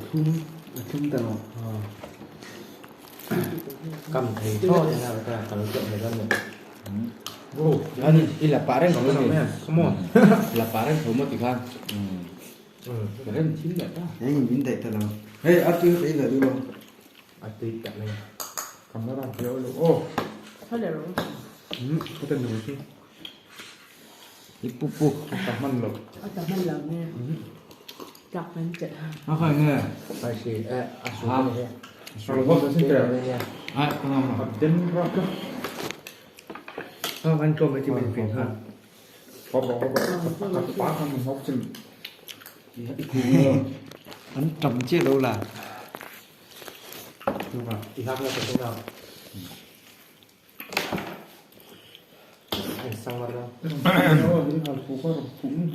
Thlum a thlum ta lo. Kam thei thlawt in a ka kal teuh mai dawn ni. I la pah reng tho ni. Come on. La pah reng tho maw tikhan. Ka rem thim leh ta. Eng min daih ta lo. Hei a tui ka ei ve duh lo. A tui tak mai. Camera keu lo aw. Ka ten lo chu. I pu pu. Ka hman lo. A ta hman lo nge. Tlak kan chelh. A khai nge. Ai si e a su ni he. Su lo bawk sin te. Ai ka ngam A den ra ka. Ka kan tlawm mai ti min pin khan. Hop hop hop. Ka pa kan min hop chin. I ku lo. An tam che lo la. I hak na ka tu na.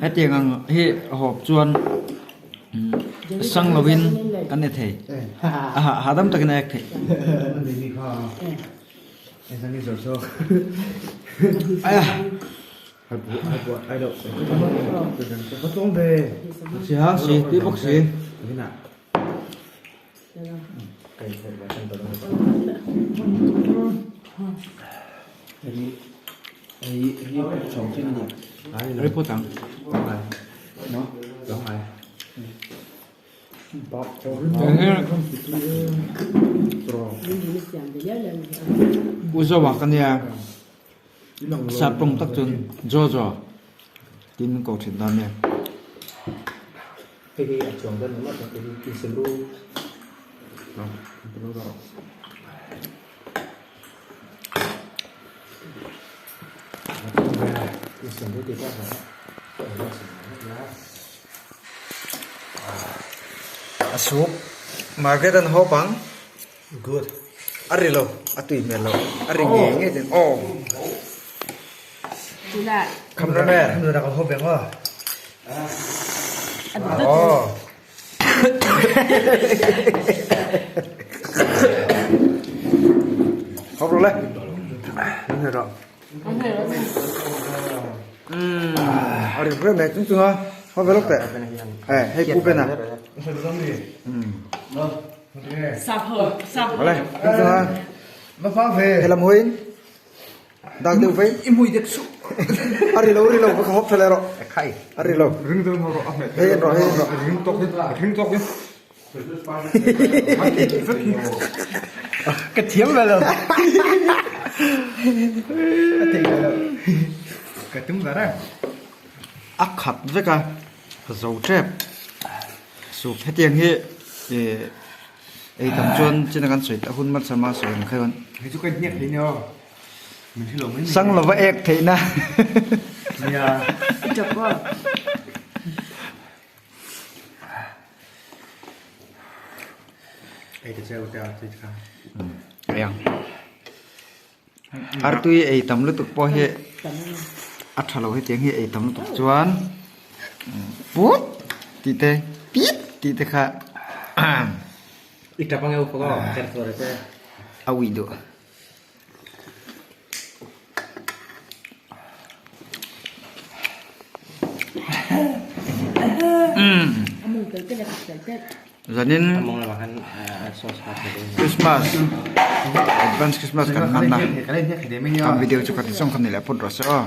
Hetiang ang hi hawp chuan sang lovin kan e thei. A hahdam takin a ek theih. Si ha si tui bawk si. Report ang. U Zoa ka nia sap tawng tak chuan Jojo tiin min ko thin dawn nia. Hei hi a chuang dawn emaw chuan hei hi insem ru. Insem ru tih pawh a A soup Margaret an hawp ang. Good. A ri lo, a tui hmel lo. A ri ngei ngei ten. Aw. Cameraman. Aw. Hawp rawh le. A ri rem e chung chung a. Hawp ve lawk teh. Eh, hei pu Ben a. Awle, chung chung a. Helam hawiin dak deuh vei. I mui dek suh. A ri lo ri lo ka hawp tha leh rawh. A ri lo. Ring deuh rawh a hmet. Hei en rawh hei en rawh. Ring tawk hi ring tawk hi. Ka thiam ve lo. Ka thei ve lo. Ka tum ve reng. A khat vek a, ka zo tep. Soup hetiang hi ih ei tam chuan china kan sawi hun hmasa hma sawi ang khan. Hei chu ka hniak thei nia aw. Min hre lo mai mai. Sang lova ek theihna. Nia. Ei ta che ute a tui kha. Ayang. Artui ei tam lutuk pawh hi a tha lo hetiang hi ei tam lutuk chuan put tih te pit tih te kha I tap ang eu pawh aw ker tur te. A uih duh. Zanin Christmas advance Christmas kan hman a kan video chu ka ti zawng kha ni leh phawt rawh se aw.